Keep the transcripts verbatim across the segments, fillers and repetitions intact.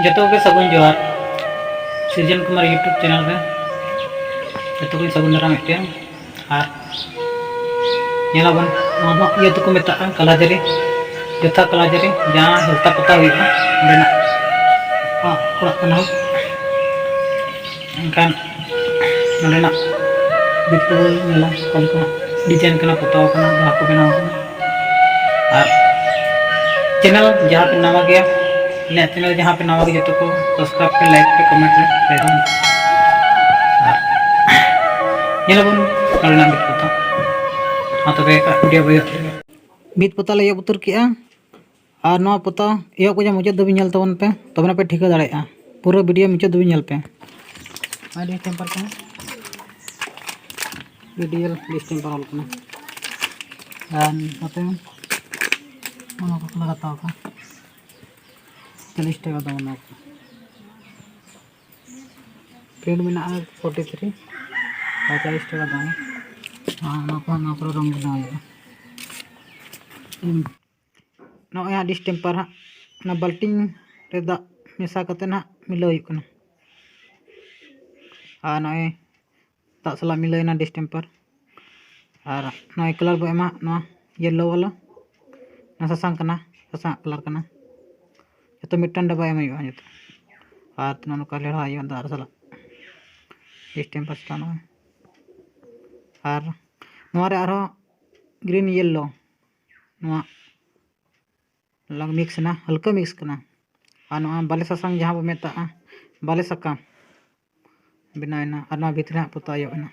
ᱡᱚᱛᱚ ᱜᱮ ᱥᱟᱹᱜᱩᱱ ᱡᱚᱦᱟᱨ᱾ ᱥᱤᱨᱡᱚᱱ ᱠᱩᱢᱟᱨ YouTube ᱪᱮᱱᱮᱞ ᱨᱮ ᱡᱚᱛᱚ ᱜᱮ ᱥᱟᱹᱜᱩᱱ ᱫᱟᱨᱟᱢ ᱢᱤᱫᱴᱮᱱ᱾ ᱟᱨ ᱧᱮᱞᱟᱵᱚᱱ, ᱱᱚᱣᱟ ᱫᱚ ᱤᱭᱟᱹ ᱫᱚᱠᱚ ᱢᱮᱛᱟᱜᱼᱟ ᱠᱟᱞᱟᱡᱟᱹᱨᱤ, ᱡᱚᱛᱷᱟ ᱠᱟᱞᱟᱡᱟᱹᱨᱤ, ᱡᱟᱦᱟᱸ ᱦᱮᱞᱛᱟ ᱯᱟᱛᱟ ᱦᱩᱭᱩᱜᱼᱟ ᱚᱸᱰᱮᱱᱟᱜ ᱚᱲᱟᱜ ᱠᱟᱱᱟ᱾ ᱮᱱᱠᱷᱟᱱ ᱱᱚᱸᱰᱮᱱᱟᱜ ᱵᱷᱤᱛ ᱠᱚᱵᱚᱱ ᱧᱮᱞᱟ, ᱚᱠᱟ ᱞᱮᱠᱟ ᱰᱤᱡᱟᱭᱤᱱ ᱠᱟᱱᱟ, ᱯᱚᱛᱟᱣ ᱠᱟᱱᱟ, ᱡᱟᱦᱟᱸ ᱠᱚ ᱵᱮᱱᱟᱣ ᱠᱟᱱᱟ᱾ ᱟᱨ ᱪᱮᱱᱮᱞ ᱡᱟᱦᱟᱸ ᱯᱮ ᱱᱟᱣᱟ ᱜᱮᱭᱟ, ᱤᱧᱟᱹᱜ ᱪᱮᱱᱮᱞ ᱡᱟᱦᱟᱸ ᱯᱮ ᱱᱟᱣᱟ ᱜᱮ, ᱡᱚᱛᱚ ᱠᱚ ᱥᱟᱵᱥᱠᱨᱟᱭᱤᱵ ᱯᱮ, ᱞᱟᱭᱤᱠ ᱯᱮ, ᱠᱚᱢᱮᱱᱴ ᱯᱮ, ᱞᱟᱹᱭ ᱛᱟᱵᱚᱱ᱾ ᱟᱨ ᱧᱮᱞᱟᱵᱚᱱ ᱱᱚᱸᱰᱮᱱᱟᱜ ᱵᱷᱤᱛ ᱯᱚᱛᱟᱣ᱾ ᱢᱟ ᱛᱚᱵᱮ ᱮᱴᱟᱜ ᱵᱷᱤᱰᱤᱭᱳ ᱵᱚ ᱮᱦᱚᱵ ᱞᱮᱜᱮ᱾ ᱵᱷᱤᱛ ᱯᱚᱛᱟᱣ ᱞᱮ ᱮᱦᱚᱵ ᱩᱛᱟᱹᱨ ᱠᱮᱜᱼᱟ᱾ ᱟᱨ ᱱᱚᱣᱟ ᱯᱚᱛᱟᱣ ᱮᱦᱚᱵ ᱠᱷᱚᱱᱟᱜ ᱢᱩᱪᱟᱹᱫ ᱫᱷᱟᱹᱵᱤᱡ ᱧᱮᱞ ᱛᱟᱵᱚᱱ ᱯᱮ, ᱛᱚᱵᱮ ᱱᱟᱜ ᱯᱮ ᱴᱷᱤᱠᱟᱹ ᱫᱟᱲᱮᱭᱟᱜᱼᱟ᱾ ᱯᱩᱨᱟᱹ ᱵᱷᱤᱰᱤᱭᱳ ᱢᱩᱪᱟᱹᱫ ᱫᱷᱟᱹᱵᱤᱡ ᱧᱮᱞ ᱯᱮ᱾ ᱟᱹᱰᱤ ᱴᱮᱢᱯᱟᱨ ᱠᱟᱱᱟ᱾ ᱵᱷᱤᱰᱤᱭᱳ ᱰᱤᱥᱴᱮᱢᱯᱟᱨ ᱚᱞ ᱠᱟᱱᱟ᱾ ᱟᱨ ᱱᱚᱛᱮ ᱚᱱᱟ ᱠᱚ ᱠᱟᱞᱟᱨ ᱦᱟᱛᱟᱣ ᱠᱟᱜᱼᱟ᱾ ᱪᱚᱞᱞᱤᱥ ᱴᱟᱠᱟ ᱫᱟᱢ ᱚᱱᱟ ᱠᱚ᱾ ᱯᱨᱤᱱᱴ ᱢᱮᱱᱟᱜᱼᱟ ᱯᱷᱳᱨᱴᱤ ᱛᱷᱨᱤ, ᱟᱨ ᱪᱚᱞᱞᱤᱥ ᱴᱟᱠᱟ ᱫᱟᱢ᱾ ᱟᱨ ᱚᱱᱟ ᱠᱚ, ᱱᱚᱣᱟ ᱠᱚᱨᱮ ᱨᱚᱝ ᱵᱮᱱᱟᱣ ᱦᱩᱭᱩᱜᱼᱟ᱾ ᱱᱚᱜᱼᱚᱭ ᱦᱟᱸᱜ ᱰᱤᱥᱴᱮᱢᱯᱟᱨ ᱦᱟᱸᱜ ᱚᱱᱟ ᱵᱟᱹᱞᱴᱤᱱ ᱨᱮ ᱫᱟᱜ ᱢᱮᱥᱟ ᱠᱟᱛᱮ ᱦᱟᱸᱜ ᱢᱤᱞᱟᱹᱣ ᱦᱩᱭᱩᱜ ᱠᱟᱱᱟ᱾ ᱟᱨ ᱱᱚᱜᱼᱚᱭ ᱫᱟᱜ ᱥᱟᱞᱟᱜ ᱢᱤᱞᱟᱹᱣᱮᱱᱟ ᱰᱤᱥᱴᱮᱢᱯᱟᱨ᱾ ᱟᱨ ᱱᱚᱜᱼᱚᱭ ᱠᱟᱞᱟᱨ ᱵᱚ ᱮᱢᱟ, ᱱᱚᱣᱟ ᱭᱮᱞᱳ ᱵᱟᱞᱟ, ᱱᱚᱣᱟ ᱥᱟᱥᱟᱝ ᱠᱟᱱᱟ, ᱥᱟᱥᱟᱝ ᱠᱟᱞᱟᱨ ᱠᱟᱱᱟ᱾ ᱡᱚᱛᱚ ᱢᱤᱫᱴᱟᱝ ᱰᱟᱵᱟ ᱮᱢ ᱦᱩᱭᱩᱜᱼᱟ ᱡᱚᱛᱚ᱾ ᱟᱨ ᱱᱚᱜᱼᱚ ᱱᱚᱝᱠᱟ ᱞᱮᱲᱦᱟ ᱦᱩᱭᱩᱜᱼᱟ ᱫᱟᱜ ᱥᱟᱞᱟᱜ, ᱰᱤᱥᱴᱮᱢᱯᱟᱨ ᱥᱟᱞᱟᱜ ᱱᱚᱜᱼᱚᱭ᱾ ᱟᱨ ᱱᱚᱣᱟ ᱨᱮ ᱟᱨᱦᱚᱸ ᱜᱨᱤᱱ ᱭᱮᱞᱳ, ᱱᱚᱣᱟ ᱞᱟᱝ ᱢᱤᱠᱥ ᱮᱱᱟ, ᱦᱟᱞᱠᱟ ᱢᱤᱠᱥ ᱠᱟᱱᱟ᱾ ᱟᱨ ᱱᱚᱣᱟ ᱵᱟᱞᱮ ᱥᱟᱥᱟᱝ ᱡᱟᱦᱟᱸ ᱵᱚ ᱢᱮᱛᱟᱜᱼᱟ, ᱵᱟᱞᱮ ᱥᱟᱠᱟᱢ ᱵᱮᱱᱟᱣ ᱮᱱᱟ᱾ ᱟᱨ ᱱᱚᱣᱟ ᱵᱷᱤᱛᱨᱤ ᱦᱟᱸᱜ ᱯᱚᱛᱟᱣ ᱦᱩᱭᱩᱜ ᱮᱱᱟ᱾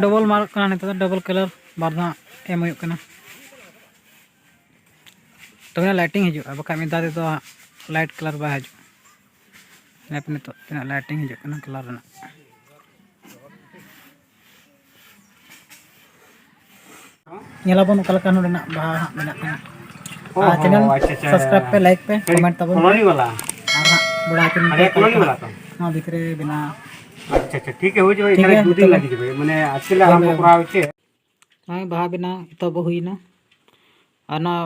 ᱰᱚᱵᱚᱞ ᱢᱟᱨᱠ ᱠᱟᱱᱟ ᱱᱤᱛᱚᱜ ᱫᱚ, ᱰᱚᱵᱚᱞ ᱠᱟᱞᱟᱨ ᱵᱟᱨ ᱫᱷᱟᱣ ᱮᱢ ᱦᱩᱭᱩᱜ ᱠᱟᱱᱟ᱾ ᱛᱚᱵᱮ ᱞᱟᱭᱴᱤᱝ ᱦᱤᱡᱩᱜᱼᱟ, ᱵᱟᱠᱷᱟᱡ ᱢᱤᱫ ᱫᱷᱟᱣ ᱛᱮᱫᱚ ᱞᱟᱭᱤᱴ ᱠᱟᱞᱟᱨ ᱵᱟᱭ ᱦᱤᱡᱩᱜᱼᱟ᱾ ᱧᱮᱞ ᱯᱮ ᱱᱤᱛᱚᱜ ᱛᱤᱱᱟᱹᱜ ᱞᱟᱭᱴᱤᱝ ᱦᱤᱡᱩᱜ ᱠᱟᱱᱟ ᱠᱟᱞᱟᱨ ᱨᱮᱱᱟᱜ᱾ ᱧᱮᱞᱟᱵᱚᱱ ᱚᱠᱟ ᱞᱮᱠᱟ ᱱᱚᱰᱮᱱᱟᱜ ᱵᱟᱦᱟ ᱦᱟᱸᱜ ᱵᱮᱱᱟᱜ ᱠᱟᱱᱟ᱾ ᱚ ᱟᱨ ᱦᱚᱸ, ᱪᱮᱱᱮᱞ ᱟᱪᱪᱷᱟ, ᱟᱪᱪᱷᱟ᱾ ᱥᱟᱵᱥᱠᱨᱟᱭᱤᱵ ᱯᱮ, ᱞᱟᱭᱤᱠ ᱯᱮ, ᱦᱮᱸ, ᱠᱚᱢᱮᱱᱴ ᱛᱟᱵᱚᱱ ᱯᱮ᱾ ᱠᱚᱞᱚᱱᱤ ᱵᱟᱞᱟ᱾ ᱟᱨ ᱦᱟᱸᱜ ᱵᱟᱲᱟᱭ ᱦᱚᱪᱚ ᱟᱞᱮ ᱠᱚᱞᱚᱱᱤ ᱵᱟᱞᱟ ᱛᱚ? ᱱᱚᱣᱟ ᱵᱷᱤᱛᱨᱤ ᱨᱮ ᱵᱮᱱᱟᱣ᱾ ᱟᱪᱪᱷᱟ, ᱟᱪᱪᱷᱟ, ᱴᱷᱤᱠ ᱜᱮ, ᱦᱩᱭ ᱡᱚᱦᱚᱜ, ᱴᱷᱤᱠ ᱮᱱᱠᱷᱟᱱ ᱜᱮᱭᱟ, ᱫᱩ ᱫᱤᱱ ᱛᱚᱵᱮ᱾ ᱞᱟᱹᱜᱤᱫ ᱦᱩᱭ, ᱢᱟᱱᱮ ᱟᱡᱠᱮ ᱞᱮ ᱦᱳᱭ, ᱟᱨᱟᱢᱵᱷᱚ ᱦᱳᱭ᱾ ᱠᱚᱨᱟᱣ ᱦᱚᱪᱚᱭᱟ᱾ ᱱᱚᱜᱼᱚᱭ ᱵᱟᱦᱟ ᱵᱮᱱᱟᱣ ᱮᱛᱚᱦᱚᱵ ᱦᱩᱭᱱᱟ᱾ ᱟᱨ ᱱᱚᱣᱟ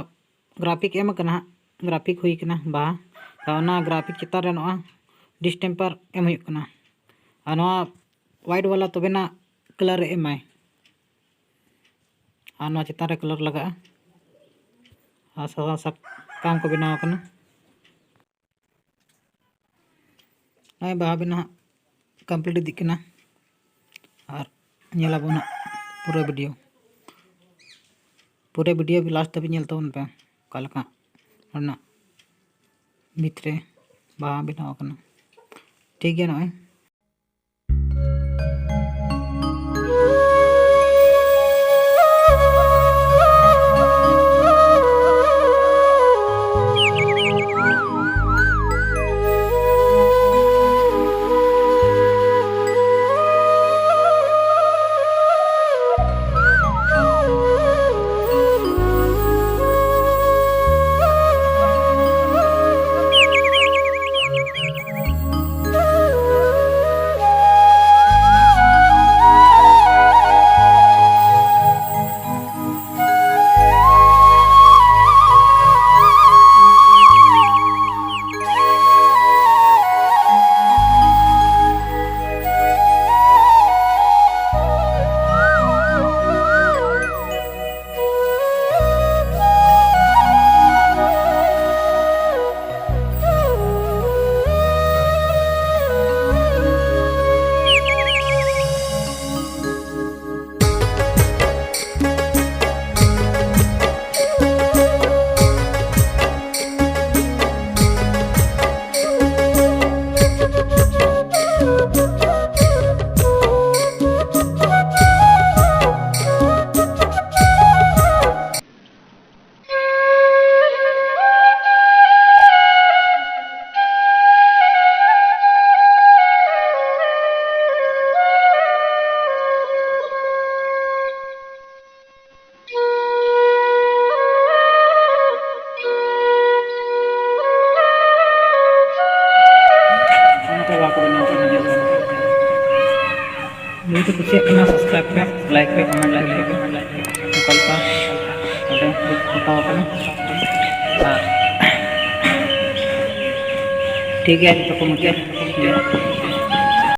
ᱜᱨᱟᱯᱷᱤᱠ ᱮᱢ ᱟᱠᱟᱱᱟ ᱦᱟᱸᱜ, ᱜᱨᱟᱯᱷᱤᱠ ᱦᱩᱭ ᱟᱠᱟᱱᱟ ᱵᱟᱦᱟ᱾ ᱛᱚ ᱚᱱᱟ ᱜᱨᱟᱯᱷᱤᱠ ᱪᱮᱛᱟᱱ ᱨᱮ ᱱᱚᱣᱟ ᱰᱤᱥᱴᱮᱢᱯᱟᱨ ᱮᱢ ᱦᱩᱭᱩᱜ ᱠᱟᱱᱟ᱾ ᱟᱨ ᱱᱚᱣᱟ ᱣᱟᱭᱤᱴ ᱵᱟᱞᱟ ᱛᱚᱵᱮᱱᱟᱜ ᱠᱟᱞᱟᱨ ᱮ ᱮᱢᱟᱭ᱾ ᱟᱨ ᱱᱚᱣᱟ ᱪᱮᱛᱟᱱ ᱨᱮ ᱠᱟᱞᱟᱨ ᱞᱟᱜᱟᱜᱼᱟ᱾ ᱟᱨ ᱥᱟᱥᱟᱝ ᱥᱟᱠᱟᱢ ᱠᱚ ᱵᱮᱱᱟᱣ ᱟᱠᱟᱱᱟ᱾ ᱱᱚᱜᱼᱚᱭ ᱵᱟᱦᱟ ᱵᱮᱱᱟᱣ ᱦᱟᱸᱜ ᱠᱚᱢᱯᱞᱤᱴ ᱤᱫᱤᱜ ᱠᱟᱱᱟ᱾ ᱟᱨ ᱧᱮᱞ ᱟᱵᱚᱱ ᱦᱟᱸᱜ ᱯᱩᱨᱟᱹ ᱵᱷᱤᱰᱤᱭᱳ᱾ ᱯᱩᱨᱟᱹ ᱵᱷᱤᱰᱤᱭᱳ ᱞᱟᱥᱴ ᱫᱷᱟᱹᱵᱤᱡ ᱧᱮᱞ ᱛᱟᱵᱚᱱ ᱯᱮ, ᱚᱠᱟ ᱞᱮᱠᱟ ᱚᱱᱟ ᱵᱷᱤᱛ ᱨᱮ ᱵᱟᱦᱟ ᱵᱮᱱᱟᱣ ᱟᱠᱟᱱᱟ᱾ ᱴᱷᱤᱠ ᱜᱮᱭᱟ, ᱱᱚᱜᱼᱚᱭ᱾ ᱡᱩᱫᱤ ᱯᱮ ᱠᱩᱥᱤᱭᱟᱜ ᱠᱟᱱᱟ, subscribe ᱯᱮ, like ᱯᱮ, comment ᱯᱮ, ᱚᱠᱟ ᱞᱮᱠᱟ ᱱᱚᱰᱮ ᱦᱟᱛᱟᱣ ᱟᱠᱟᱱᱟ᱾ ᱟᱨ ᱴᱷᱤᱠ ᱜᱮᱭᱟ, ᱡᱚᱛᱚ ᱠᱚ ᱢᱩᱪᱟᱹᱫ᱾